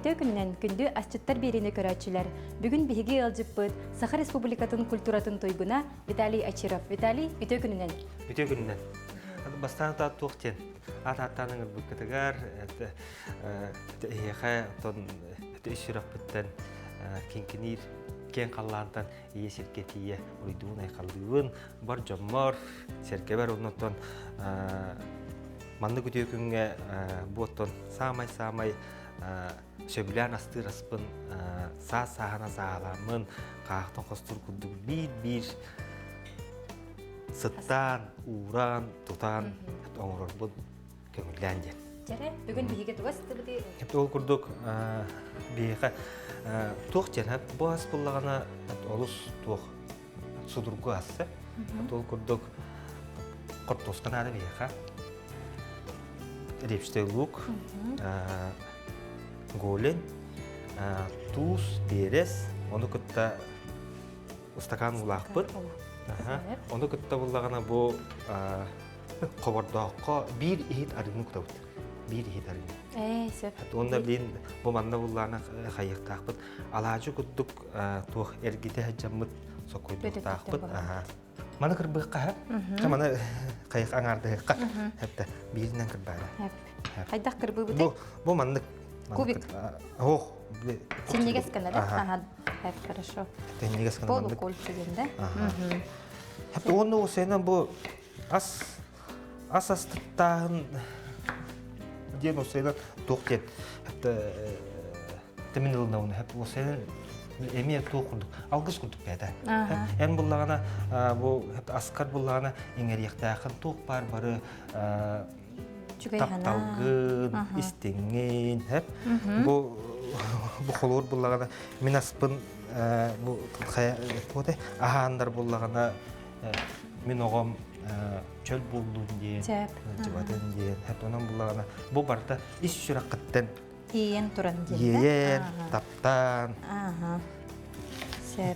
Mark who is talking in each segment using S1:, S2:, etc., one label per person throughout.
S1: Үтүө күнүнэн күндү асчыттар биэриини көрөөччүлэр. Бүгүн биһиги ыалдьыппыт Саха Республикатын культуратын туйгуна Виталий Очиров. Виталий, үтүө күнүнэн.
S2: Үтүө күнүнэн. Бастаан утаа туох диэн аат ааттаан ыҥырбыккытыгар эһиэхэ оттон ис сүрэхпиттэн киҥкиниир киэҥ халлаантан ийэ сиргэ тиийэ уруйдуун айхаллыыбын бар дьоммор сэргэбэр оннуттан маннык үтүө күҥҥэ бу оттон саамай-саамай сөбүлээн астыыр аспын саас сааһынан сааһылааммын хаахтан хостуур курдук биир-биир сыттаан, ууран, тутан оҥорорбун көҥүллээн диэн.
S1: Дьэрэ, бүгүн биһиги туга сыттыбытый?
S2: Ол курдук биһиэхэ туох диэн бу ас буллаҕына олус туох судургу ас. Ол курдук хортуоска наада биһиэхэ. Репчатый лук, голень, туус, перец, ону кытта ыстакаан уулаахпыт. Ону кытта буллаҕына бу хобордооххо биир иһит арыыны кутабыт. Биир иһит арыыны.
S1: Ээ, сөп.
S2: Уонна билин бу манна буллаана хайыахтаахпыт. Алаадьы курдук туох эргитэ сылдьаммыт сокуйдуохтаахпыт. Маны кырбыахха ха. Маны хайых аҥаардыһыахха. Хэптэ бииринэн кырбаара.
S1: Хайдах кырбыыбыт?
S2: Бу бу маннык.
S1: Кубик.
S2: Ох.
S1: Синньигэс гына да? Ага, хорошо.
S2: Синньигэс гына маннык.
S1: Полукольчик да?
S2: Хэптэ уонна усайынан бу ас ас астыттааһын диэн усайынан туох диэн хэптэ Тэмин ылынабын уосайынан эмиэ туох курдук алгыс курдук бэйэтэ. Эн буллаҕына бу аскар буллаҕына иҥэриэхтээххин туох баар бары тапталгын, истиҥҥин, бу бу холуур буллаҕына мин аспын бу аһааннар буллаҕына мин оҕом чөл буоллун диэн, дьыбатын диэн, онон буллаҕына бу барыта ис сүрэххиттэн
S1: Тиийэн туран диэн
S2: Иэйэн, таптаан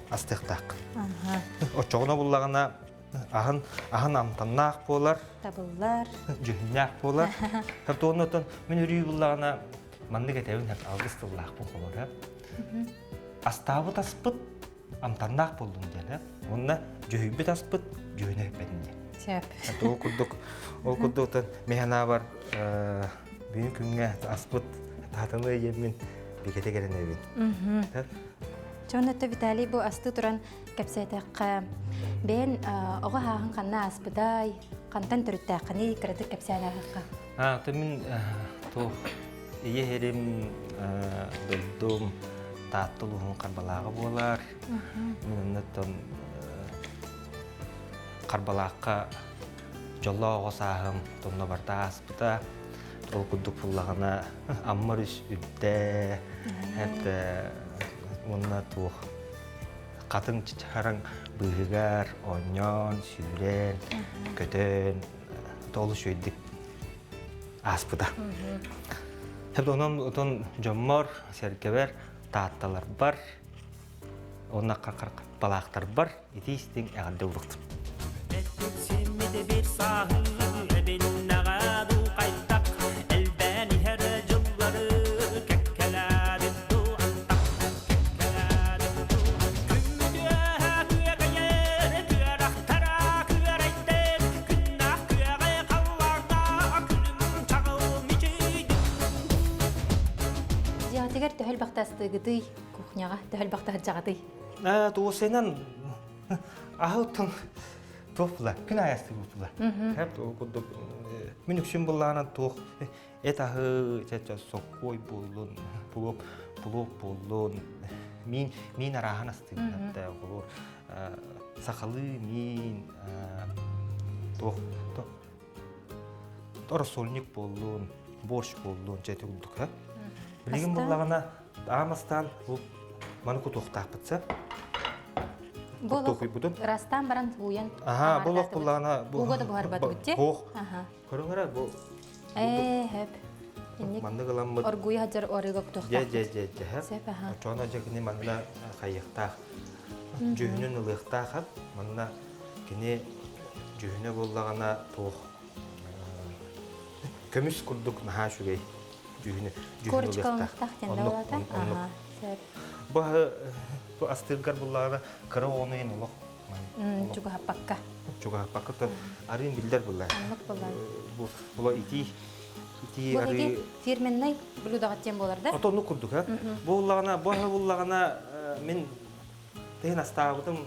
S2: астыахтаах. Оччоҕуна буллаҕына аһын аһын амтаннаах буолар.
S1: Табыллар.
S2: Дьүһүннээх буолар. Оннотон мин өрүү буллаҕына маннык этэбин алгыс тыллаахпын холобура. Астаабыт аспыт амтаннаах буоллун диэн уонна дьүһүйбүт аспыт дьүһүнэ өппэтин диэн.
S1: Сөп.
S2: Ол курдук ол курдук мин бүгүн күҥҥэ аспыт таатаны ийэммин бигэтэ кэрэнэбин.
S1: Чон өттө Виталий бу асты туран кэпсээтэххэ бэйэн оҕо хааһын ханна ааспытай, хантан төрүттээххиний кыратык кэпсээн ааһыахха.
S2: А, то мин туох ийэ иһэрим дойдум Таатта улууһун Харбалааҕа буолар. Мин оннуттан Харбалаахха дьоллоох оҕо сааһым тонно барыта ааспыта. Ол курдук буллаҕына Амма өрүс үрдэ, уонна туох хатыҥ чараҥ быыһыгар оонньоон, сүүрэн, көтөн олус үчүгэйдик ааспыта. Онон отон дьоммор, сэргэбэр, таатталарбар, уонна балаахтарбар ити истиҥ эҕэрдэ уруктум.
S3: Симмити бир сааһы эбиннэҕэ дуу хайдах элбээн иһэр дьыллары кэккэлээбит дуу антах кэккэлээбит дуу күммүтүөһэ күөгэйэр күөрэхтэрэ күөрэйдэр күннээх күөҕэ халлаана күлүм чаҕыл мичийдин
S1: Дьиэҕитигэр төһө элбэхтэ астыыгытый кухняҕа төһө элбэхтэ сылдьаҕытый?
S2: Туосайынан аһылтын туох була күн аайы астыыбыт була. Ол курдук мин үксүн буллаҕынан туох эт аһы чэ соккуой буоллун плов плов буоллун миин миин арааһын астыыбын холобур сахалыы миин туох рассольник буоллун борщ буоллун чэ курдук ха билигин буллаҕына аан бастаан бу маны кутуохтаахпыт сэ
S1: Кутуохуйбутун Ырастаан баран ууйан
S2: Аха, бу олох буллаҕына бу
S1: Ууга да буһарбатыбыт дии.
S2: Ох. Көрүҥ эрэ бу
S1: Ээ, хөп. Инник
S2: маннык ыламмыт
S1: оргуйа сылдьар орыга
S2: Дьэ,
S1: кутуохтаахпыт.
S2: дьэ, дьэ, дьэ, хөп.
S1: Сөп, аха.
S2: Оччоҕуна дьэ кини манна хайыахтаах. Дьүһүнүн ылыахтаах ап. Манна кини дьүһүнэ буоллаҕына туох көмүс курдук наһаа үчүгэй. дьүһүнү
S1: Корочкаланыахтаах диэн да
S2: Оннук,
S1: буолата.
S2: оннук.
S1: Аха, сөп.
S2: Бу бу астыыргар буллаҕына кыра оҕону иһин олох
S1: Чугаһаппакка.
S2: Чугаһаппакка то арыын биллэр булла.
S1: Оннук булла.
S2: Бу була итии итии
S1: Бу
S2: арыы
S1: фирменный блюдоҕа тем болар да?
S2: Ото оннук курдук, ha. Бу буллаҕына, бу буллаҕына мин тыһын астаабытым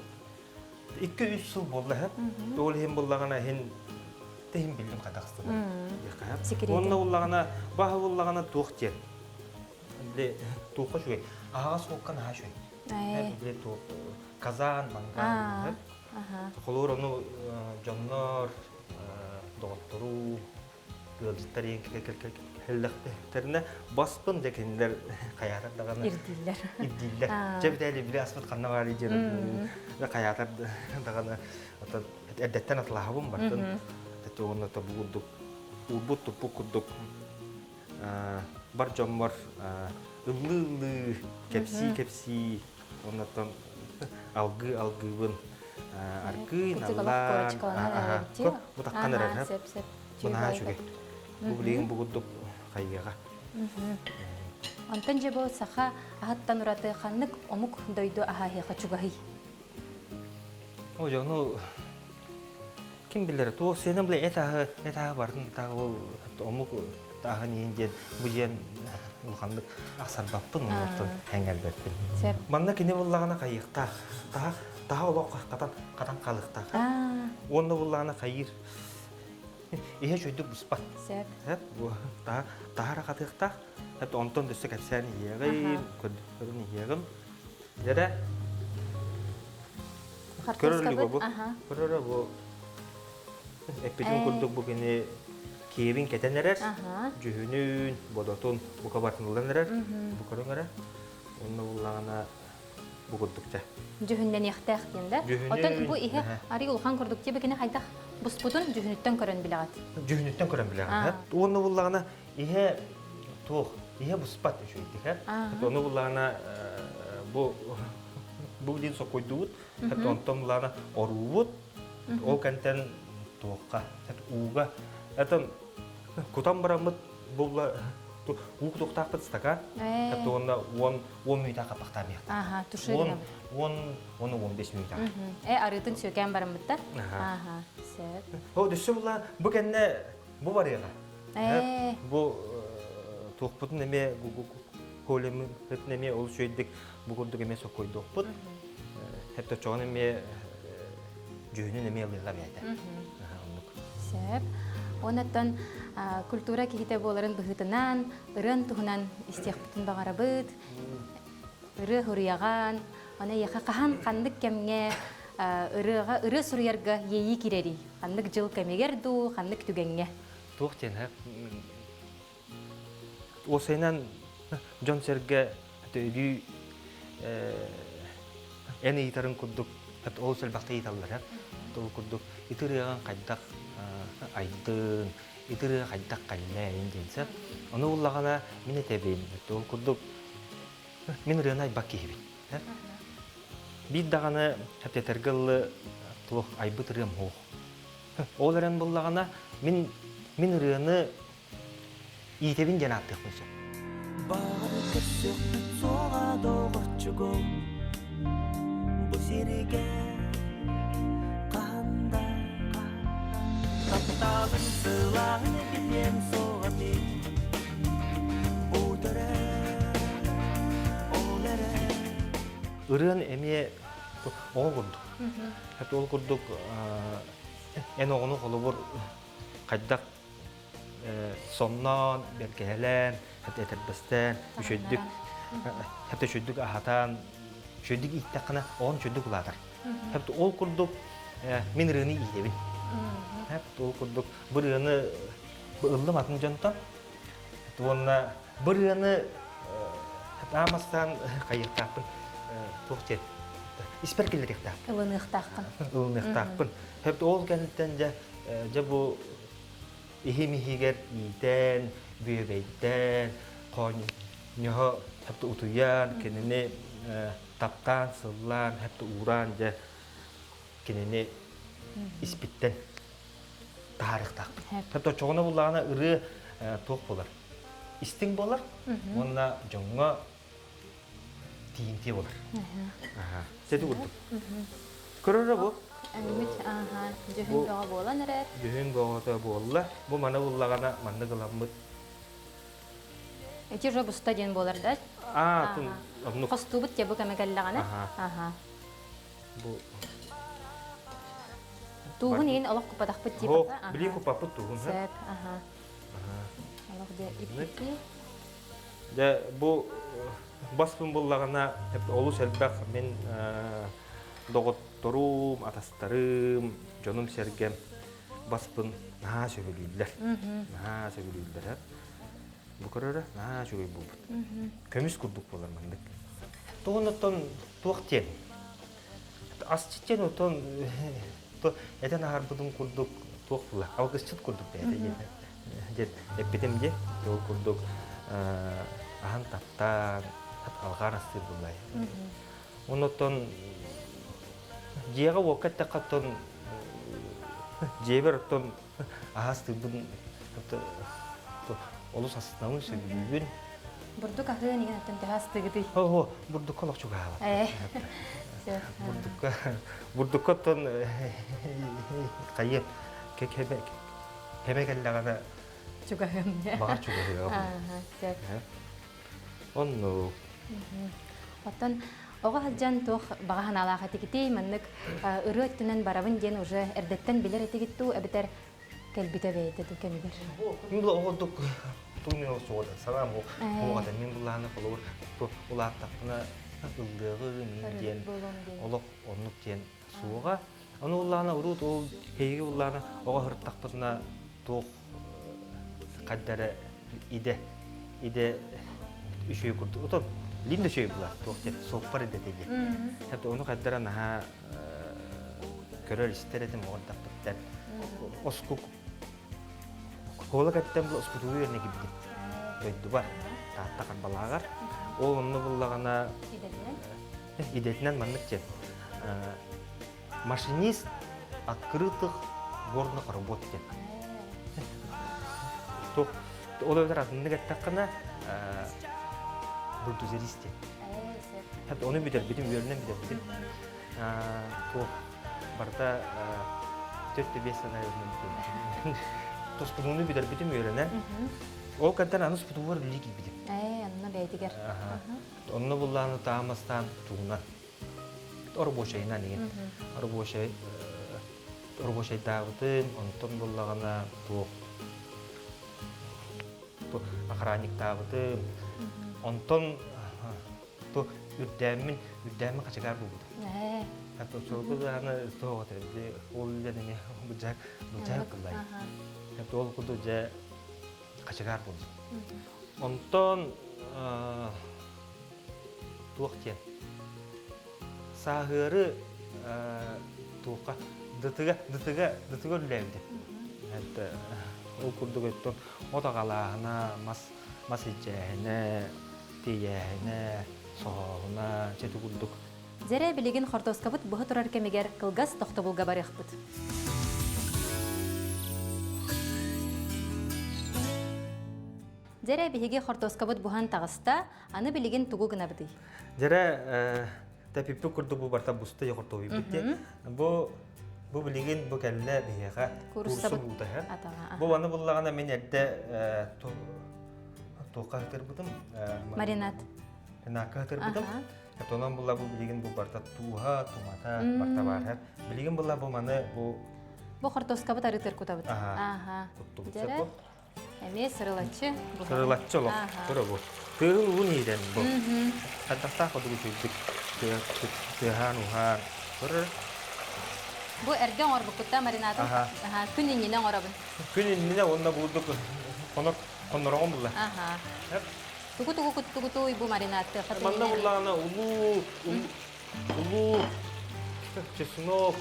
S2: 2-3 сыл буолла һэ. Ол иһин буллаҕына иһин тиһин биллим хатахстына. Онно буллаҕына, баһы буллаҕына туох диэн. Били туохха үчүгэй. Аһаҕас уокка наһаа үчүгэй. Били туох казан, мангал. Холуур ону дьоннор, доҕоттору, ыалдьыттар иэн кэллэхтэринэ баспын дьэ кинилэр хайаатар даҕаны
S1: ирдииллэр.
S2: Ирдииллэр. Дьэ битээли били аспыт ханна баарый диэн хайаатар даҕаны оттон эрдэттэн атылаһабын бартын уонна тобу курдук уурбут туппут курдук бар дьоммор ыллыы-ыллыы, кэпсии-кэпсии, оннуттан алгыы-алгыыбын аргыый наллаан бутаххан эрэр бу наһаа үчүгэй бу билигин бу курдук хайыаҕа.
S1: Онтон дьэ бу саха аһыттан ураты ханнык омук дойду аһааһыаха чугаһый?
S2: О дьону Ким билэр, туох сиэнэ бile эт аһы, эт аһы бардын тағы ол омук аһын иин диэн бу диэн улаханнык ахсарбаппын, оннуктан эҥэрбэппин. Манна кини буллаҕына хайыахтаах, таһа таһа олох хатан хатан хаалыахтаах. Уонна буллаҕына хайыыр иһэ чөйдүк буспат. Сөп. Бу таһа таһара хатыахтаах. Онтон дөссө кэпсээн иһиэҕим, көрдөрөн иһиэҕим. Дьэрэ Көрөр бу. Көрөрө бу. Эппитин курдук бу кини киэбин кэтэн эрэр, дьүһүнүн, бодотун бука барытын эрэр, бу көрүҥ эрэ. Онно буллаҕына бу курдук чэ.
S1: Дьүһүннэниэхтээх диэн да? Оттон бу иһэ арый улахан курдук дии кини хайдах буспутун дьүһүнүттэн көрөн билэҕит.
S2: Дьүһүнүттэн көрөн билэҕит. Уонна буллаҕына иһэ туох, иһэ буспат үчүгэйдик. Ону буллаҕына бу бу диэн сокуйдубут, онтон буллаҕына оруубут, ол кэнтэн туохха, ууга, это кутан бараммыт булла уу кутуохтаахпыт стакан, уонна 10 10 мүнүүтэ хаппахтаамыахтаах.
S1: Аха, туши
S2: 10 10 15 мүнүүтэ.
S1: Э, арыытын сүөкээн бараммыт да? Аха, сөп.
S2: О, дөссө була бу кэннэ бу барыаҕа. Бу туохпутун эмиэ Колемытын эмиэ олус үчүгэйдик бу курдук эмиэ соккойдуохпут. Хэп оччоҕун эмиэ дьүһүнүн эмиэ ылыаҕа бэйэтэ. Оннук.
S1: Сөп. Оннуттан культура киһитэ буоларын быһыытынан ырыан туһунан истиэхпитин баҕарабыт. Ырыа суруйаҕан, аны эйиэхэ хаһан ханнык кэмҥэ ырыаҕа ырыа суруйарга иэйии киирэрий? Ханнык дьыл кэмигэр дуу, ханнык түгэҥҥэ?
S2: Туох диэн Уопсайынан дьон-сэргэ өрүү эн ыйытарын курдук олус элбэхтэ ыйыталлар. Ол курдук ити ырыаҕын хайдах айдын, ити ырыа хайдах кэллэйин диэн сөп. Ону буллаҕына мин этэбин, ол курдук мин ырыаны айбат киһибин. Биир даҕаны эптэтэргэ ыллы туох айбыт ырыам суох. Ол эрэн буллаҕына мин мин ырыаны иитэбин диэн ааттыахпын сөп.
S3: Баҕар көрсүөхпүт суоҕа доҕорчугум бу сиргэ хаһан да тапталын сылааһын билиэм суоҕа мин бу төрө ол эрэ
S2: Ырыан эмиэ оҕо курдук. Ол курдук эн оҕону холобур хайдах сонноон, бэргэһэлээн, этэрбэстээн, үчүгэйдик хэптэ үчүгэйдик аһатан, үчүгэйдик ииттэххинэ, оҕон үчүгэйдик улаатар. Хэпт ол курдук мин ырыаны иитэбин. Хэпт ол курдук бу ырыаны ыллым атын дьонтон. Уонна бу ырыаны аамастаан хайыахтаахпын туох диэн испэр киллэриэхтаахпын.
S1: Ылыныахтааххын.
S2: Ылыныахтаахпын. Хэпт ол кэнниттэн дьэ дьэ бу иһим иһигэр иитэн, бүөбэйдээн, хоонньоһо хэпти утуйан, кинини таптаан, сыллаан, хэпти уураан дьэ кинини испиттэн таһаарыахтаахпын. Хэпти оччоҕуна буллаҕына ырыа туох буолар? истиҥ буолар уонна дьоҥҥо тиийимтиэ буолар. Сети курдук. Көрөрө бу.
S1: Өҥмүт дьүһүн бөҕө буолан эрэр.
S2: Дьүһүн бөҕөтө буолла. Бу маны буллаҕына маннык ыламмыт.
S1: Эти уже буста диэн буолар да?
S2: Аа, тун оннук.
S1: Хостуубут те бу кэмэ кэллэҕинэ. Аха.
S2: Бу
S1: Тууһун иин олох куппатахпыт типа.
S2: Били куппаппыт тууһун.
S1: Сөп, аха. Олох дьэ иппити.
S2: Дьэ бу баспын буллаҕына олус элбэх мин доҕотторум, атастарым, дьонум-сэргэм баспын наһаа сөбүлүүллэр. Наһаа сөбүлүүллэр. Бу көрөрө наһаа үчүгэй буолбут. Көмүс курдук буолар маннык. Тугун оттон туох диэн? Асчыт диэн оттон этэн аһарбытым курдук туох була? Алгысчыт курдук бэйэтэ диэн диэн эппитим дии. Ол курдук аһан таптаан, алҕаан астыыр буоллай. Оннуттан дьиэҕэ уокка эттэххэ оттон дьиэбэр оттон аһастыырбын олус астынабын, сөбүлүүбүн.
S1: Бурдук аһыан иһин оттон төһө астыгытый?
S2: Оо, бурдукка олох чугаһаабат. Бурдукка, бурдукка оттон хайы кэмэ кэллэҕинэ
S1: чугаһыам
S2: баҕар чугаһыаҕым.
S1: Сөп.
S2: Оннук.
S1: Оттон оҕо сылдьан туох баҕа санаалаах этигитий? Маннык ырыа өттүнэн барабын диэн уже эрдэттэн билэр этигит дуу, эбэтэр кэлбитэ бэйэтэ дуу кэмигэр?
S2: Мин була оҕордук тугун суоҕа санаам буоҕата мин буллаана холобур улааттахпына ыллыаҕы мин диэн олох оннук диэн суоҕа. Ону уллаана уруут ол эйиги уллаана оҕо сырыттахпытына туох хайдара идэ идэ үчүгэй курдук. Отон лин да үчүгэй була туох диэн суоппар идэтэ диэн. Хата ону хайдара наһаа көрөр истэр этим оҕордахпыттан. Оскук Куола кэттэн була оскутугу үөрэнэ киирбитим. Дойдубар, Таатта Харбалааҕар. Ол онно буллаҕына идэтинэн маннык диэн машинист открытых горных работ диэн. Туох ол эбэтэр атыннык эттэххинэ бульдозерист диэн. Ону бүтэрбитим, үөрэнэн бүтэрбитим. Туох барыта 4-5 сана үөрэнэн Тускунууну бүтэрбитим үөрэнэн. Ол кэнтэн аны спутугар үлэлии киирбитим.
S1: Ээ, онно бэйэтигэр.
S2: Онно буллааны таамастаан тугунан рабочайынан игин рабочай рабочайдаабытым онтон буллаҕына туох охранниктаабытым онтон ту үрдээммин үрдээммин хачыгаар буолбутум суолку даҕаны туох ол үлэни быдьаак быдьаак кыллай ол курдук дьэ хачыгаар буолбут онтон туох диэн сааһыары туохха дытыга дытыга дытыга үллээбитим ол курдук өттөн от аҕалааһына мас мас илдьээһинэ тиэйээһинэ соһооһуна чэти курдук
S1: Дьэрэ билигин хортуоскабыт быһа турар кэмигэр кылгас тохтобулга барыахпыт. Дьэрэ биһиги хортуоскабыт буһан таҕыста, аны билигин тугу гынабытый?
S2: Дьэрэ тэпиппит курдук бу барта буста хортуобуйбут Бу бу билигин бу кэллэ биһиэхэ курса буута Бу аны буллаҕына мин эрдэ туохха ытырбытым
S1: Маринад.
S2: Маринадка ытырбытым. Тонон булла бу билигин бу барта тууһа, тумата, барта баар. Билигин булла бу маны бу
S1: Бу хортуоскабыт арытыр кутабыт.
S2: Аха.
S1: Дьэрэ Эмиэ сырылаччы.
S2: Сырылаччы олох. Көрө бу. Тыаһын уун иирэн бу. Хайдахтаах курдук үчүгдүк тыаһаан уһаан. Көрөр.
S1: Бу эргэ оҥорбуккутта маринатын күн иннинэ оҥоробун.
S2: Күн иннинэ уонна бурдук хонор хоннороҕун булла.
S1: Тугу тугу куттугутуй бу маринаттыахха
S2: Манна буллаҕына улуу улуу чеснок,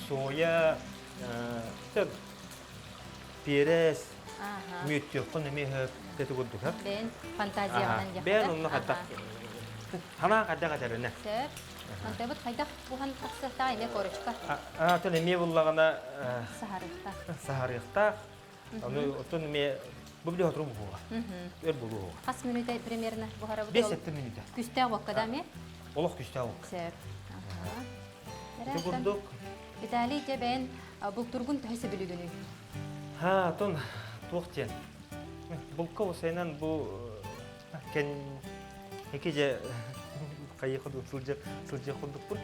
S2: соя, Пиэрэс, мүөттүөххүн эмиэ сөп ити курдук
S1: Бэйэн фантазияҕынан диэххэ.
S2: Бэйэн онно хайдах санаа хайдах этэринэ.
S1: Сөп. Мантабыт хайдах буһан тахсыахтаах эмиэ корочка.
S2: Аа, тон эмиэ буллаҕына
S1: саһарыахтаах.
S2: Саһарыахтаах. Ону оттон эмиэ Бу били отору буһуоҕа. Өр буолуоҕа.
S1: Хас мүнүүтэ примерно буһарабыт?
S2: 5-7 мүнүүтэ.
S1: Күстээх уокка да эмиэ?
S2: Олох күстээх уокка.
S1: Сөп.
S2: Ити курдук.
S1: Виталий, дьэ бэйэн бултургун төһө сөбүлүүгүнүй?
S2: Ха, тон туох диэн. Булка осайынан бу кен эки же хайы ходу сылдьа сылдьа курдукпун.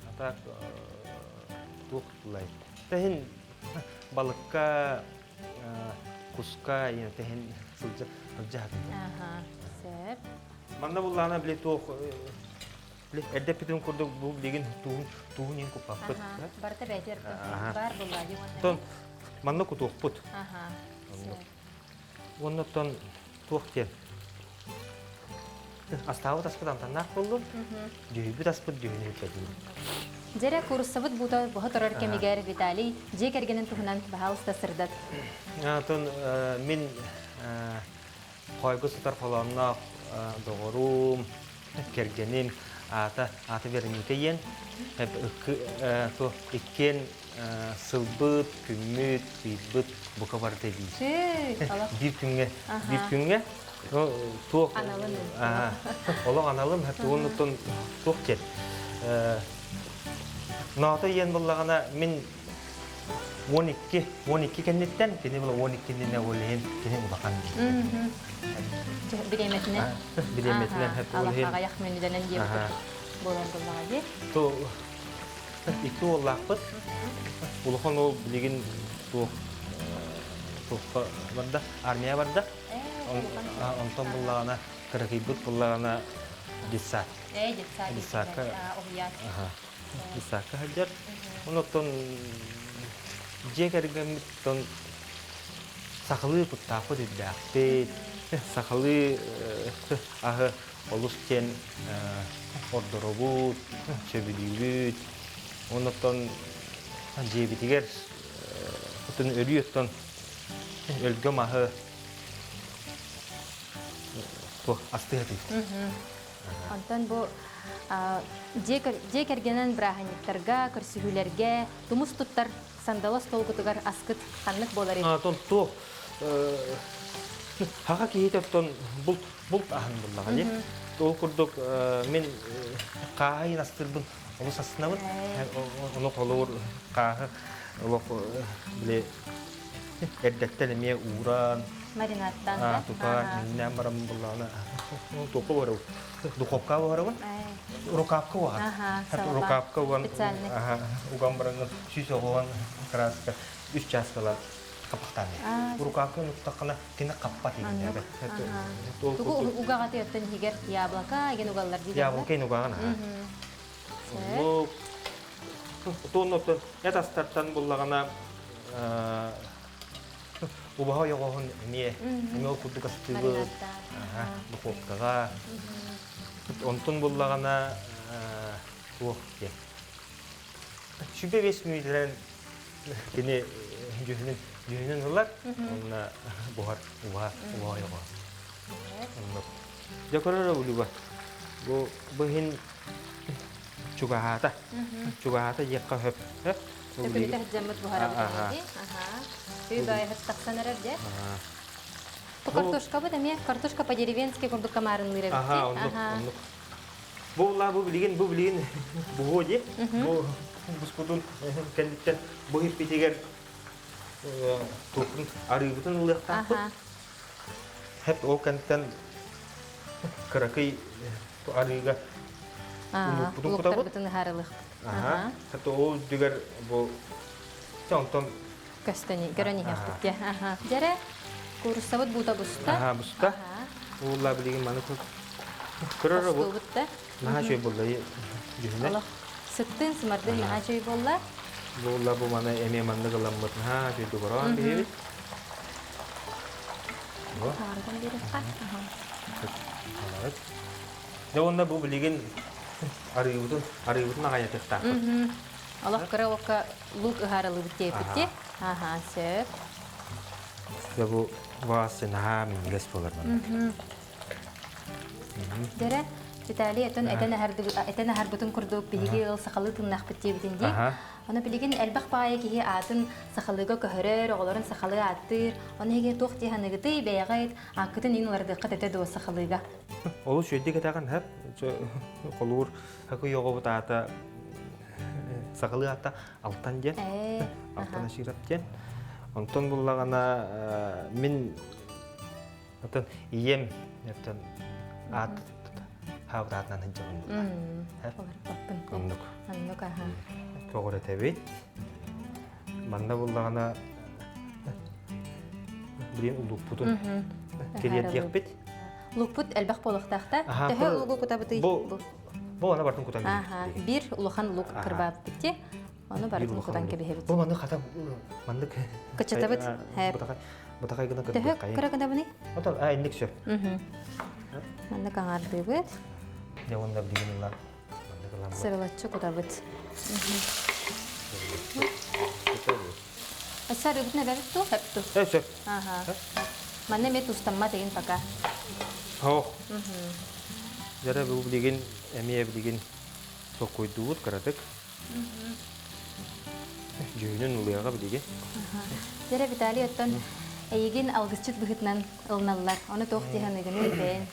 S2: А так туох тулай. Тэһин балыкка куска тэһин сылдьа сылдьа
S1: Аха, сөп.
S2: Манна буллаана били туох эрдэппитин курдук бу билигин туһун туһун иһин куппаппыт.
S1: Барыта бэйэтигэр баар буолла дии.
S2: Тон манна кутуохпут. Оннуттан туох диэн астаабыт аспыт амтаннаах буоллун, дьүһүйбүт аспыт дьүһүнү үрдэтин.
S1: Дьэрэ кууруссабыт буута буһа турар кэмигэр Виталий дьиэ кэргэнин туһунан баһаалыста сырдат.
S2: Тон мин Хойго сытар холоонноох доҕорум, кэргэним аата аата Вероника диэн иккиэн сылбыт, күммүт, ыйбыт бука барыта биир. Биир күҥҥэ, биир күҥҥэ туох олох аналым тугун туох диэн Ноото иэн буллаҕына мин 12, 12 кэнниттэн кини була 12 иннинэ ол иһин кини улахан
S1: Бириэмэтинэн.
S2: Бириэмэтинэн ол иһин.
S1: Аҕыйах мүнүүтэнэн диэбит буолар буоллаҕа дии.
S2: То икки уоллаахпыт. Улахан уол билигин туох туохха барда, армия барда. Онтон буллаҕына кыракыйбыт буллаҕына детсад.
S1: Детсад.
S2: Детсадка. Исаакка сылдьар. Онтон дьиэ кэргэммит сахалыы куттаахпыт үрдээхпит. Сахалыы аһы олус диэн ордоробут, сөбүлүүбүт. Онтон дьиэбитигэр оттон өлүү оттон өлгөм аһы астыһатыыбыт.
S1: Онтон бу дьиэ кэргэнэн бырааһынньыктарга, көрсүһүүлэргэ тумус туттар сандала остуолгутугар аскыт ханнык буоларый?
S2: Оттон туох хаха киһитэ оттон булт булт аһын буллаҕа дии. Ол курдук мин хааһы астырбын олус астынабын. Ону холобур хааһы олох били эрдэттэн эмиэ ууран
S1: Маринадтан да?
S2: Тутан, иннээн баран буллаҕына туохха буһарабын? Духовка буһарабын. Рукавка уган. Рукавка уган. Уган баран 190 краска 3 чааскала хапахтаан. Рукавка нуктаххына кини хаппат игин.
S1: Тугу угаҕаты өттөн иһигэр яблоко еген угаллар дииллэр.
S2: Яблоко угаҕын. Оннук Туоннуттан эт астартан буллаҕына убаһа ойоҕоһун эмиэ эмиэ ол курдук астыыбыт духовкаҕа онтун буллаҕына туох диэн сүбэ бес мүнүүтэлэн кини дьүһүнүн дьүһүнүн ылар уонна буһар убаһа убаһа ойоҕоһо оннук дьэ көрөр улуга бу бу иһин чугаһаата чугаһаата диэххэ сөп
S1: Төкүнүтэ сылдьаммыт буһарабыт дии. Үй баайыһыт тахсан эрэр дьэ. Бу картошкабыт эмиэ картошка по-деревенски курдук камарынныыр эбит
S2: Аха, оннук, оннук. Бу улаа бу билигин бу билигин буһуо дии. Бу буспутун кэнниттэн бу иһиппитигэр туохпун арыыбытын ылыахтаахпыт. Хэп ол кэнниттэн кыракый арыыга улуукпутун кутабыт.
S1: Улуктарбытын ыһаарылыахпыт.
S2: Аха. Хата ол үрдүгэр бу онтон
S1: көстөн көрөн иһиэхпит дии. Аха. Дьэрэ кууруссабыт буута буста.
S2: Аха, буста. Уулла билигин маны көрөр бу.
S1: Остуубут да.
S2: Наһаа үчүгэй буолла дьүһүнэ.
S1: Олох сыттыын сымардыын наһаа үчүгэй буолла.
S2: Буолла бу маны эмиэ маннык ыламмыт наһаа үчүгэй дубороон биһибит.
S1: Таарытан биэриэххэ.
S2: Дьэ уонна бу билигин арыыбытын арыыбытын аҕайатыахтаахпыт.
S1: Олох кыра уокка лук ыһаарылыыбыт диэбит дии. Аха, сөп.
S2: Дьэ бу баас наһаа минньигэс буолар маннык.
S1: Дэрэ, Виталий, этэн этэн этэн аһарбытын курдук биһиги ыал сахалыы тыыннаахпыт диэбитин дии. Аны билигин элбэх баайа киһи аатын сахалыыга көһөрөр, оҕолорун сахалыы ааттыыр. Ону эһиги туох дии саныыгытый, бэйэҕит ааккытын иин уларыдыаххыт этэ дуо сахалыыга?
S2: Олус үөрдүк этэҕин, хэп. Холуур хакый оҕобут аата сахалыы аата Алтан диэн. Алтан Аширов диэн. Онтон буллаҕына мин Оттон ийэм оттон аат хаабыт аатынан сылдьабын буолла.
S1: Олорбоппун.
S2: Оннук.
S1: Оннук аха.
S2: Көҕүрэтэбит. Манна буллаҕына билин улууппутун тириэрдиэхпит.
S1: Лукпут элбэх буолуохтаах да? Төһө лугу кутабытый?
S2: Бу бу аны бартын кутан
S1: Биир улахан лук кырбаабыт ти. Ону барытын кутан кэбиһэбит.
S2: Бу маны хата маннык
S1: Кыччатабыт.
S2: Бытахай гына
S1: Төһө кыра гынабыный?
S2: Отон а инник сөп.
S1: Маннык аҥаардыыбыт.
S2: Дьэ уонна билигин ылан маннык ыламмыт.
S1: Сырылаччы кутабыт. Сарыыбытын эбэбит туу, хэп туу.
S2: Э, сөп.
S1: Аха. Манна эмиэ тустаммат игин пока.
S2: Хоох. Дьэрэ бу билигин эмиэ билигин соккуйдуубут кыратык. Дьүһүнүн ылыаҕа билигин.
S1: Дьэрэ Виталий оттон эйигин алгысчыт быһыытынан ылыналлар. Ону туох дии саныыгыный бэйэҥ?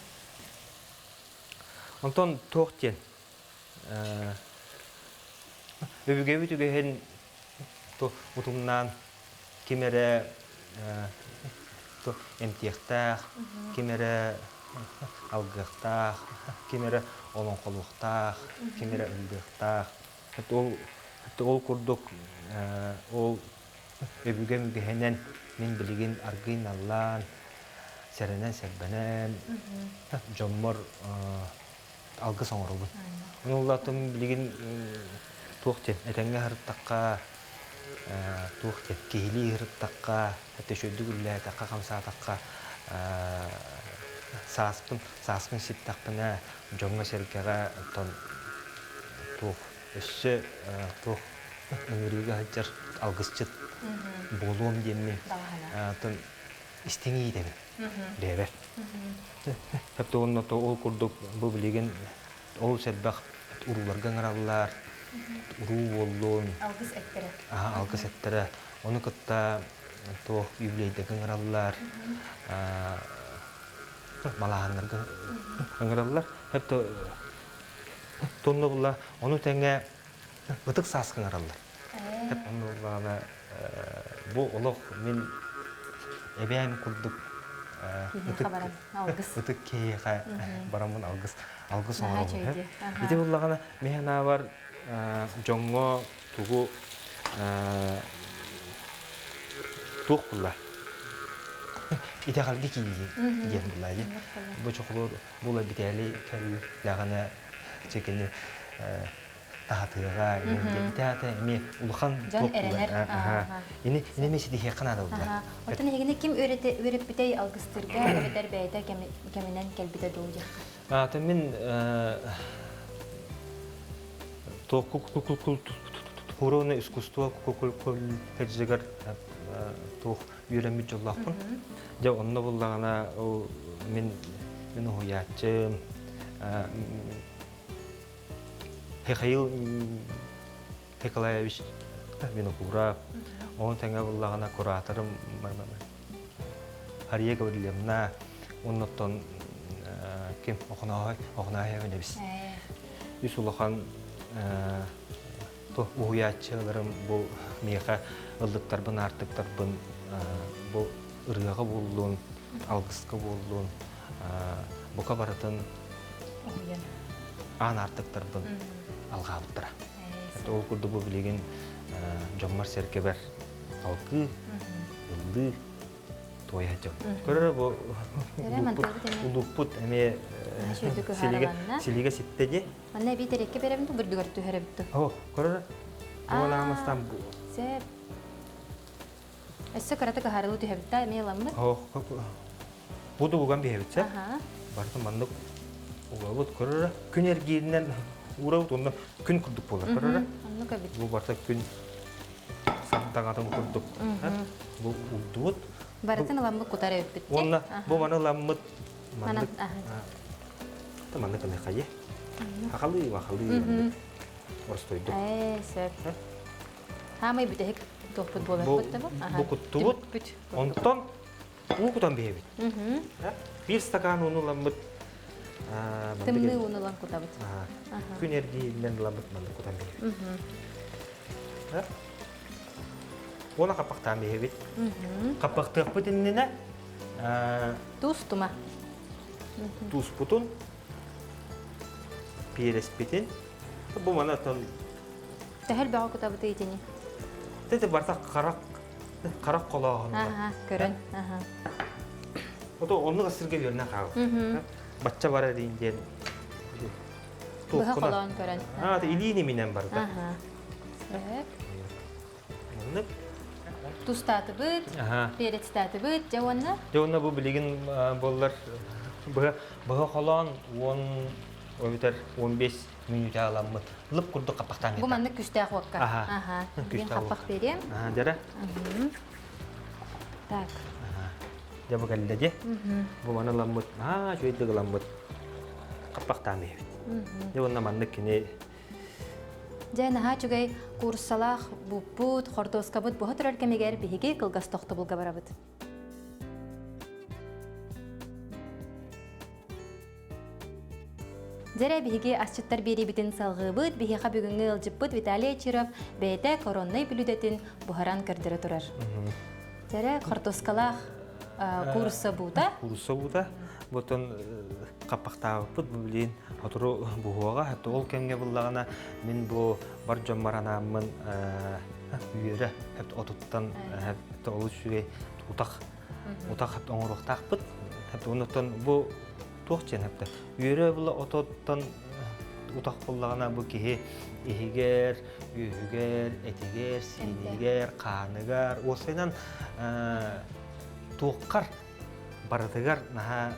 S2: Онтон туох диэн өбүгэбит үгэһин утумнаан ким эрэ эмтиэхтээх, ким эрэ алгыахтаах, ким эрэ олоҥхолуохтаах, ким эрэ ыллыахтаах. Ол, ол курдук ол өбүгэм үгэһинэн мин билигин аргыый наллаан, сэрэнэн-сэрбэнэн дьоммор алгыс оҥоробун. Ону улаатым билигин туох диэн этэҥҥэ сырыттахха туох диэн киһилии сырыттахха төшөйдүк үллээтэххэ хамсаатахха сааспын сааспын ситтэхпинэ дьоҥҥо-сэргэҕэ оттон туох өссө туох ыҥырыыга сылдьар алгысчыт буолуом диэммин оттон истиҥ иитэбин бэйэбэр. Уонна ол курдук бу билигин олус элбэх урууларга ыҥыраллар, уруу буоллун.
S1: Алгыс эттэрэ.
S2: Алгыс эттэрэ. Ону кытта туох юбилейдарга ыҥыраллар, малааһыннарга ыҥыраллар. Это тонна була ону тэҥэ ытык сааска ыҥыраллар. Онно буоллаҕына бу олох мин эбээм курдук ытык ытык киһиэхэ бараммын алгыс алгыс оҥоробун. Ити буоллаҕына мин санаабар дьоҥҥо тугу туох булла итэҕэлгэ киирии диэн булла бу чохолор була битээли кэллэҕинэ чекини таһатыаҕа ити эмиэ улахан
S1: дьон эрэнэр
S2: ини ини эмиэ ситиһиэххэ наада буолла
S1: оттон эһигини ким үөрэппитэй алгыстыырга эбэтэр бэйэтэ кэминэн кэлбитэ дуу диэххэ
S2: Ата мин культурное искусство колледжыгар туох үөрэммит дьоллоохпун. Дьэ онно буллаҕына ол мин мин уһуйааччым Михаил Николаевич Винокуров, ону тэҥэ буллаҕына кураторым Ария Гаврильевна, оннуттан ким Охонооһой Охонооһой эбис. Үс улахан уһуйааччыларым бу миэхэ ыллыктарбын, аартыктарбын бу ырыаҕа буоллун, алгыска буоллун, бука барытын аан аартыктарбын алҕаабыттара. Ол курдук бу билигин дьоммор-сэргэбэр алгыы, ыллыы, туойа сылдьабын. Көрөр бу улууппут эмиэ силигэ ситтэ дии.
S1: Манна эбии тэрэккэ берэбин ту бүрдүгэр түһэрэбит ту.
S2: О, көрөр. Буолаамастан бу.
S1: Сеп. Өссө кыратык аһарылыы түһэбит да эмиэ ыламмыт.
S2: О, бу дуган биһэбит сеп. Барытын маннык угабыт көрөрө. Күн эргииринэн уурабыт уонна күн курдук буолар көрөрө.
S1: Оннук эбит.
S2: Бу барыта күн сардаҥатын курдук. Бу уурдубут.
S1: Барытын ыламмыт кутар эбиппит.
S2: Уонна бу маны ыламмыт маннык маннык ылыахайы. Хахалыы, вахалыы. Орстойдук.
S1: Ээ, сөп. Хаамай бүтэһик туохпут буолар бу?
S2: Бу куттубут. Онтон уу кутан биһэбит. Биир стакан ууну ыламмыт.
S1: Тымныы ууну ылан кутабыт.
S2: Күн эргииринэн ыламмыт манна кутан биһэбит. Уона хаппахтаан биһэбит. Хаппахтыахпыт иннинэ
S1: Туус тума.
S2: Тууспутун, пиэрэспитин бу маны оттон
S1: Төһөл бөҕө кутабыт итини?
S2: Тete барта харах харах холооһун.
S1: Аха, көрөн. Аха.
S2: Ото оннук астырга үөрэнэн хаалар. Бачча барар диэн
S1: Быһа холоон көрөн.
S2: Аа, илиини минэн барда.
S1: Аха. Сөп.
S2: Маннык.
S1: Тустаатыбыт, перецтаатыбыт, дьэ уонна?
S2: Дьэ уонна бу билигин буоллар быһа быһа холоон 10 эбэтэр 15 мүнүүтэ аламмыт лып курдук хаппахтаан
S1: Бу маннык күстээх уокка.
S2: Аха.
S1: Күстээх хаппах берем.
S2: Аха, дьэрэ.
S1: Так.
S2: Дьэ бу кэллэ дьэ. Бу маны ламмыт, аа, үчүгэйдик ыламмыт хаппахтаан иһэбит. Дьэ уонна маннык кини
S1: Дьэ, наһаа үчүгэй кууруссалаах буппут, хортуоскабыт буһа турар кэмигэр биһиги кылгас тохтобулга барабыт. Дьэрэ биһиги асчыттар биэриибитин салҕыыбыт. Биһиэхэ бүгүҥҥү ыалдьыппыт Виталий Очиров бэйэтэ короннай бүлүүдэтин буһаран көрдөрө турар. Дьэрэ хортуоскалаах куурусса буута.
S2: Куурусса буута. Бутун хаппахтаабыппыт бу билин сотору буһуоҕа. Ол кэмҥэ буллаҕына мин бу бар дьоммор анааммын үөрэ отуттан олус үчүгэй утах утах оҥоруохтаахпыт. Оннуттан бу туох диэн эптэ үөрэ була ототтон утах буллаҕына бу киһи иһигэр, үөһүгэр, этигэр, сиинигэр, хааныгар, уопсайынан туоххар барытыгар наһаа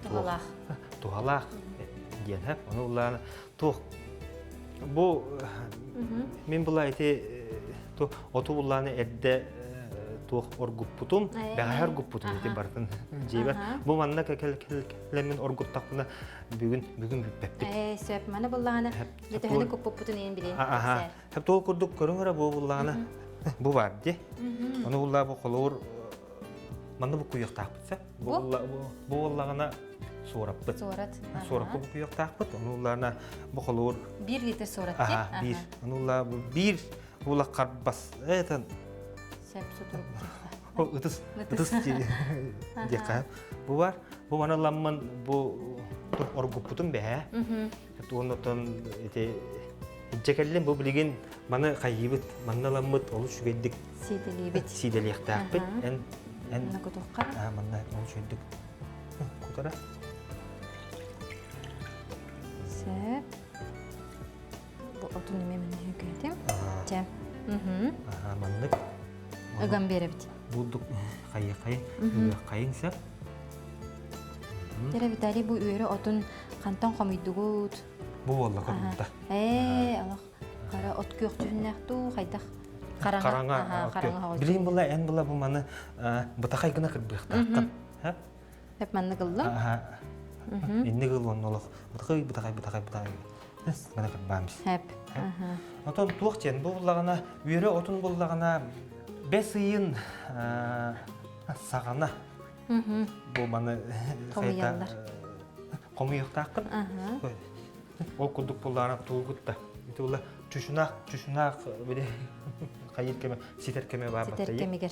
S1: туһалаах
S2: туһалаах диэн хэп ону улаана туох бу мин була ити оту буллааны эрдэ туох оргуппутум бэҕэһээ оргуппутум ити барытын дьиэбэр бу манна кэлэммин оргуттахпына бүгүн бүгүн бүппэппит
S1: ээ сөп маны буллаҕына төһөнү куппуппутун иин билин
S2: Хэп туол курдук көрүҥ эрэ бу буллаҕына бу бар ди ону буллаа бу холуур Манна буккуйуохтаахпыт сэ. Бу буоллаҕына суораппыт.
S1: Суорат.
S2: Суораппы буккуйуохтаахпыт. Ону уллаана бу холуур.
S1: Биир литр суорат
S2: Аха, биир. Ону уллаа бу биир ула карбас этен.
S1: Сөп сутурук.
S2: Ытыс ытыс диэххэ. Бу бар. Бу маны ламмын бу оргуппутун бэһэ. Туоннотон ити Дьэ кэллим бу билигин маны хайыыбыт, манна ыламмыт олус үчүгэйдик
S1: сиидэлиибит.
S2: Сиидэлиэхтээхпит. Эн эн
S1: Манна кутуохха.
S2: Аа манна олус үчүгэйдик кутара.
S1: Сөп. Бу отун эмиэ манна үкэтим. Чэ.
S2: Аха маннык.
S1: Ыган биэрэбит.
S2: Бурдук хайы-хайы, хайын сөп.
S1: Дьэрэ Виталий бу үөрэ отун хантан хомуйдугут?
S2: Бу буолла көрүлтэ.
S1: Ээ, олох хара от күөх дьүһүннээх дуу, хайдах?
S2: Хараҥа. Хараҥа. Билин була эн була бу маны бытахай гына кырбыахтааххын.
S1: Хеп маннык ыллым.
S2: Инник ыл онно олох бытахай бытахай бытахай бытахай. Маны кырбаамс.
S1: Хеп.
S2: Отон туох диэн бу буллаҕына үөрэ отун буллаҕына бэс ыйын саҕана бу маны
S1: Хомуйаллар.
S2: Хомуйуохтааххын. Ол курдук буллаҕына туугут да. Ити була чучунаах чучунаах били хайыр кеме ситер кеме бар
S1: Ситер кемигер.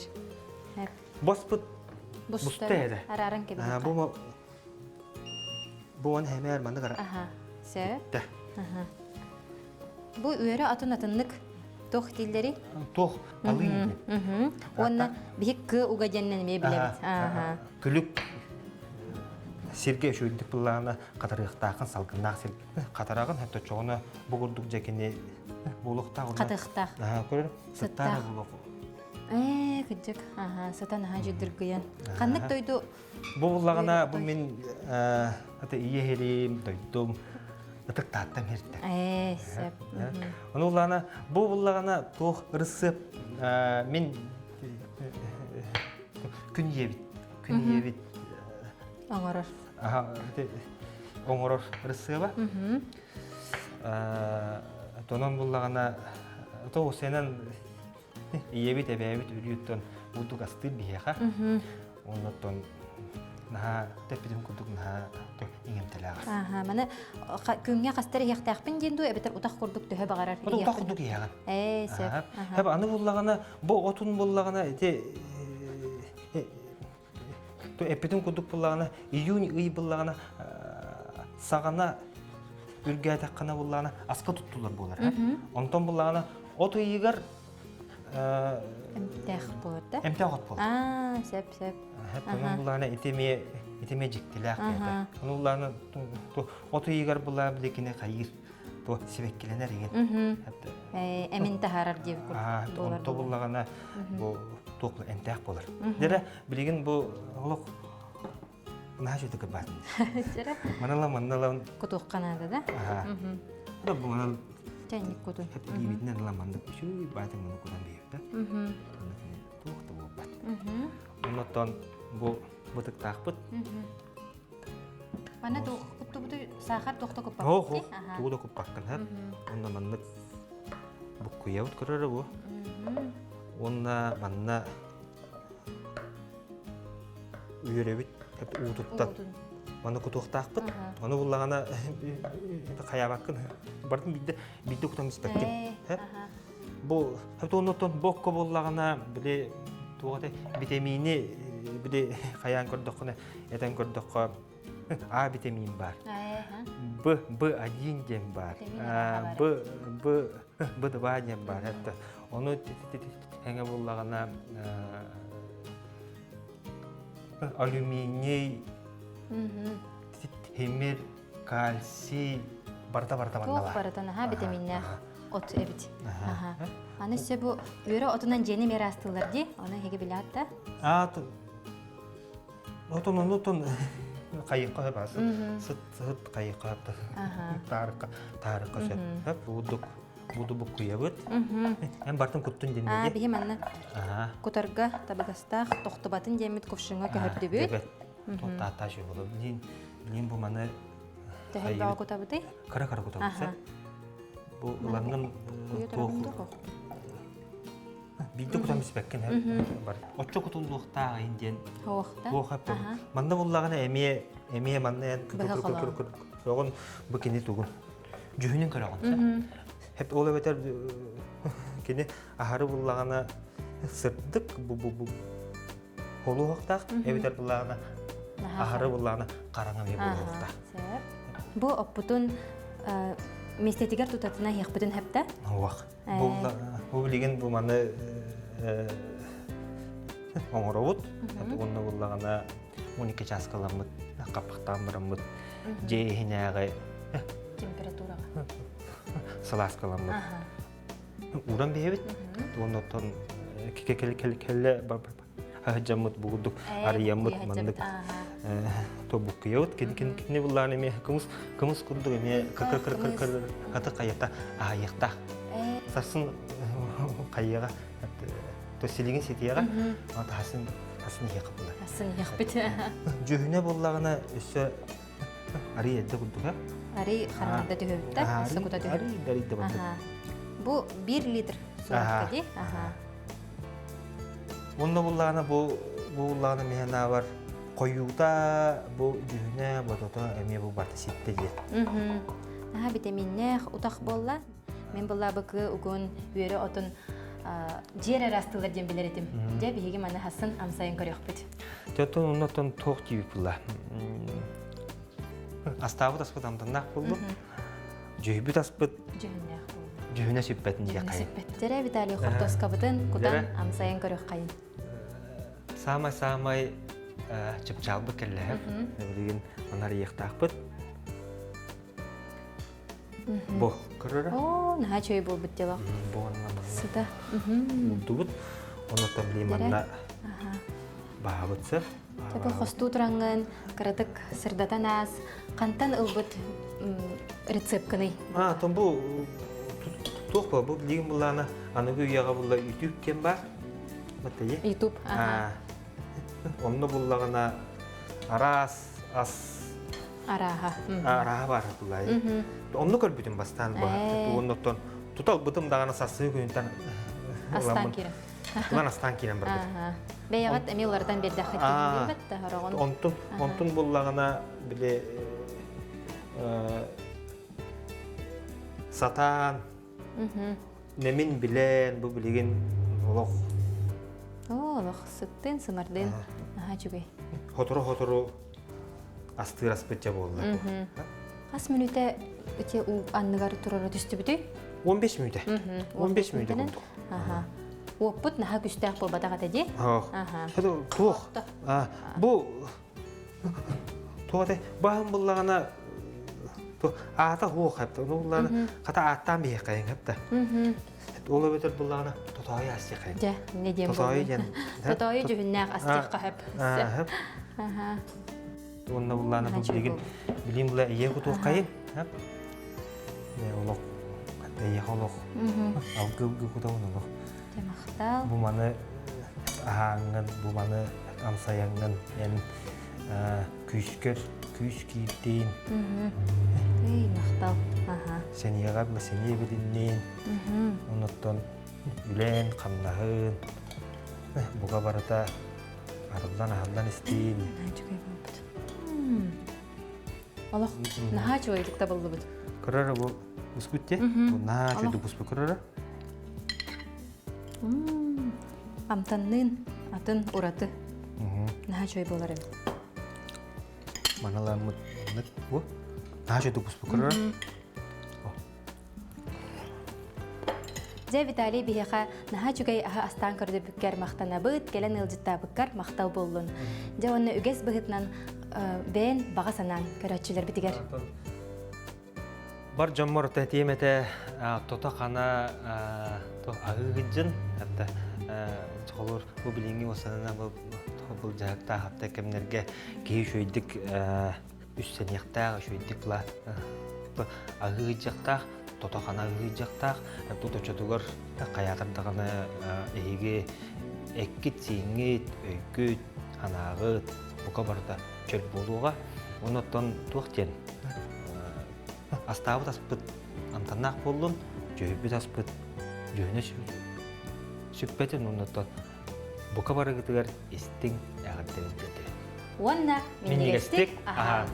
S2: Боспут буста эдэ.
S1: Арааран кебигер.
S2: Бу бу он хэмээр маннык ара.
S1: Аха. Сөп. Аха. Бу үөрэ атын атыннык туох дииллэрий?
S2: Туох талыы.
S1: Уонна биһик кы уга диэннэн эмиэ билэбит.
S2: Күлүк сиргэ үчүгүйдүк быллаана хатарыахтаахын салгыннаах сир хатараҕын хэтто чоҕуна бу курдук дьэкини буолуохтаах
S1: хатыахтаах
S2: көрөр сыттаах буолуох
S1: ээ кырдьык аха сытан аха дьүдүргүйэн ханнык дойду
S2: Бу буллаҕына бу мин ата ийэ иһирим, дойдум ытык тааттам иһиртэ.
S1: Ээ, сөп.
S2: Ону буллаҕына бу буллаҕына туох ырысыап мин күн ийэбит, күн ийэбит
S1: оҥорор.
S2: Аха, оҥорор ырысыаба. Тонон буллаҕына то сенен ийэбит эбээбит үрүүттэн бурдук астыыр биһиэхэ. Оннуттан наһаа тэппитим курдук наһаа иҥэмтэлээх.
S1: Аха, маны күҥҥэ хастар иһиэхтээхпин диэн дуу эбэтэр утах курдук төһө баҕарар
S2: Утах курдук иһэҕин.
S1: Ээ, сөп.
S2: Хэп аны буллаҕына бу отун буллаҕына ити эппитим курдук буллаҕына июнь ый буллаҕына саҕана үргээтэххинэ буллаҕына аска туттулар буолар. Онтон буллаҕына от ыйыгар
S1: Эмтээх буолар да?
S2: Эмтээх от буолар.
S1: Аа, сөп, сөп.
S2: Онон буллаҕына ити эмиэ ити эмиэ дьиктилээх киһитэ. Ону буллаҕына от ыйыгар буллаҕына биликини хайыыр бу сибэккилэнэр игин.
S1: Эмин таһаарар диэбит курдук буолар.
S2: Онто буллаҕына бу туох эмтээх буолар. Дэрэ билигин бу олох наһаа үчүгэй кырбаатын. Манала маннала
S1: Кутуохха наада да?
S2: Да бу манал
S1: Чайник кутун.
S2: Илиибитинэн ыла маннык үчүгэй баатын маны кутан биһиэхтэ. Туох да буолбат. Оннуттан бу бытыктаахпыт.
S1: Манна туох куттубуту саахар туох да куппаккын.
S2: Ох, ох, тугу да куппаккын һэр. Онно маннык буккуйабыт көрөрө бу. Уонна манна үөрэбит уутуттан маны кутуохтаахпыт. Ону буллаҕына хайаабаккын бардын биирдэ биирдэ кутан испэккин. Бу оннуттан бокко буоллаҕына били туох этэй битэмиини били хайаан көрдөххүнэ этэн көрдөххө А витамин бар. Б Б1 диэн бар. Б Б Б2 диэн бар. Это ону тэҥэ буллаҕына алюминий, тимир, кальций барыта барыта
S1: Туох барыта наһаа витаминнээх от эбит. Аны өссө бу үөрэ отунан дьиэни эмиэ ыраастыыллар дии. Ону эһиги билэҕит да?
S2: Аа, отун онутун хайыхха сөп сыт сыт хайыхха таарыкка таарыкка сөп будук буду буккуйабыт эн бартын куттун диэн
S1: Аа, биһи манна кутарга табыгастаах тохтубатын диэммит кувшиҥҥа көһөрдүбүт.
S2: Таата болу. Билин билин бу маны
S1: Төһө бөҕө кутабытый?
S2: Кыра кыра кутабыт. Бу ылаҥҥын туох Биирдэ кутан испэккин бар. Оччо кутуллуохтаах иһин диэн туох эппин. Манна буллаҕына эмиэ эмиэ манна эн көрөҕүн бу кини тугун дьүһүнүн көрөҕүн. Хеп ол эбэтэр кини аһары буллаҕына сырдык бу бу бу холуохтаах эбэтэр буллаҕына аһары буллаҕына хараҥа эмиэ буолуохтаах.
S1: Бу оппутун миэстэтигэр тутатына иһиэхпитин хэптэ.
S2: Уох. Бу билигин бу маны оҥоробут. Уонна буллаҕына 12 чааскаламмыт, хаппахтаан бараммыт дьиэ иһинээҕи
S1: температураҕа
S2: сылааскаламмыт. Ууран биһэбит. Уонна оттон кэллэ хаһыдьаммыт бугурдук арыйаммыт маннык тобуккуйабыт кини кини буллаан эмиэ кымыс кымыс курдук эмиэ кыр кыр кыр кыр хаты хайата аһайыахтаах сарсын хайыаҕа то силигин ситиэҕэ хасын хасын иһиэхэ буолар
S1: хасын иһиэхпит
S2: дьүһүнэ буоллаҕына өссө арый эрдэ курдуга
S1: арый хараҥарда түһүбүттэр өссө кута түһүбүт
S2: арый арый да
S1: бу бир литр суорка ди
S2: Уонна буллаҕына бу бу буллаҕына миһэнаабар хойуута бу дьүһүнэ бодото эмиэ бу барта ситтэ диэн.
S1: Наһаа битэмииннээх утах буолла. Мин буолла быкы угун үөрэ отун дьиэр эрэ диэн билэр этим. Дьэ биһиги маны хасын амсайын көрүөхпүт.
S2: Тотон оннотон туох диибит була. Астаабыт аспыт амтаннаах буоллу. Дьүһүйбүт аспыт
S1: дьүһүннээх буолла.
S2: Дьүһүнэ сүппэтин диэххайын.
S1: Дьэрэ Виталий хортуоскабытын кутан амсайан көрүөххэйин.
S2: Саамай-саамай чыпчаалбыт кэллэһэр. Билигин анарыйыахтаахпыт. Бу көрөрө.
S1: Оо, наһаа чөй буолбут дьоло.
S2: Бу онно
S1: Сыта.
S2: Уурдубут. Оннуттан билим манна баһабыт сыр.
S1: Тэбэ хостуу тураҥҥын кыратык сырдатан аас, хантан ылбыт рецепкыный?
S2: А, том бу туох бу бу билигин буллаана аныгы үйэҕэ булла YouTube кем бар. Маттайы.
S1: YouTube. Аха.
S2: Онно буллаҕына араас ас.
S1: Арааһа.
S2: Арааһа баар буллай. Онну көрбүтүм бастаан бу. Оннуттан туталбытым даҕаны сассыы күнүнтэн
S1: Астаан киирэн.
S2: Ылан астаан киирэн барбыт.
S1: Бэйэҕит эмиэ уларытан биэрдэххит диэн да хороҕун.
S2: Онтун онтун буллаҕына били сатаан нэмин билэн бу билигин олох
S1: Оо, олох сыттын, сымардын. Аха үчүгэй.
S2: Хотору-хотору астыыр аспытча буолла.
S1: Хас мүнүүтэ ити уу анныгар турара түстүбүтүй?
S2: 15 мүнүүтэ. 15 мүнүүтэ курдук.
S1: Аха. Уоппут наһаа күстээх буолбатах этэ дии?
S2: Аха. Туох. Бу туох этэ баһын буллаҕына аата хуох хапта. Ону буллаҕына хата ааттаан биһиэххэйин хапта. Ол эбэтэр буллаҕына тотоойу астыаххайын.
S1: Дьэ, не диэн
S2: Тотоойу диэн.
S1: Тотоойу дьүһүннээх астыахха хөп.
S2: Хөп. Уонна буллаана бу билигин билим була ийэ кутуоххайын. Хөп. Олох ийэ олох. Алгылгы кутабын олох.
S1: Дьэ, махтал.
S2: Бу маны аһааҥҥын, бу маны амсайаҥҥын эн күүскэр күүс киирдиин.
S1: Эй, махтал. Аха.
S2: Сэниэҕэр да сэниэ билинниин. Онуттан үлээн, хамнаһын, буга барыта арыллан аһыллан истиин.
S1: Үчүгэй буолбут. Олох наһаа үчүгэйдик табыллыбыт.
S2: Көрөр бу буспут те. Бу наһаа үчүгэйдик буспут көрөрө.
S1: Амтанныын атын ураты. Наһаа үчүгэй буолар эбит.
S2: Маналаммыт бу. Наһаа үчүгэйдик буспут көрөрө.
S1: Дьэ, Виталий биһиэхэ наһаа үчүгэй аһы астаан көрдөбүккэр махтанабыт, кэлэн ыалдьыттаабыккар махтал буоллун. Дьэ, уонна үгэс быһыытынан бэйэн баҕа санаан көрөөччүлэрбитигэр.
S2: Бар дьоммор этиэм этэ тото-хана аһыы сылдьын холуур бу билиҥҥи уосанана бу былдьаһыктаах хапта кэмнэргэ киһи үчүгэйдик үссэниэхтээх үчүгэйдик ла аһыы сылдьыахтаах тото-хана аһыы сылдьыахтаах тут оччотугар хайаатар даҕаны эһиги эккит-сииҥҥит өйгүт санааҕыт бука барыта чөл буолуоҕа онон туох диэн Астаабыт аспыт амтаннаах буоллун, дьүһүйбүт аспыт дьүһүнэ сүппэтин уонна бука барыгытыгар истиҥ эҕэрдэбин тиэрдэбин.
S1: Уонна минньигэстик аһаан!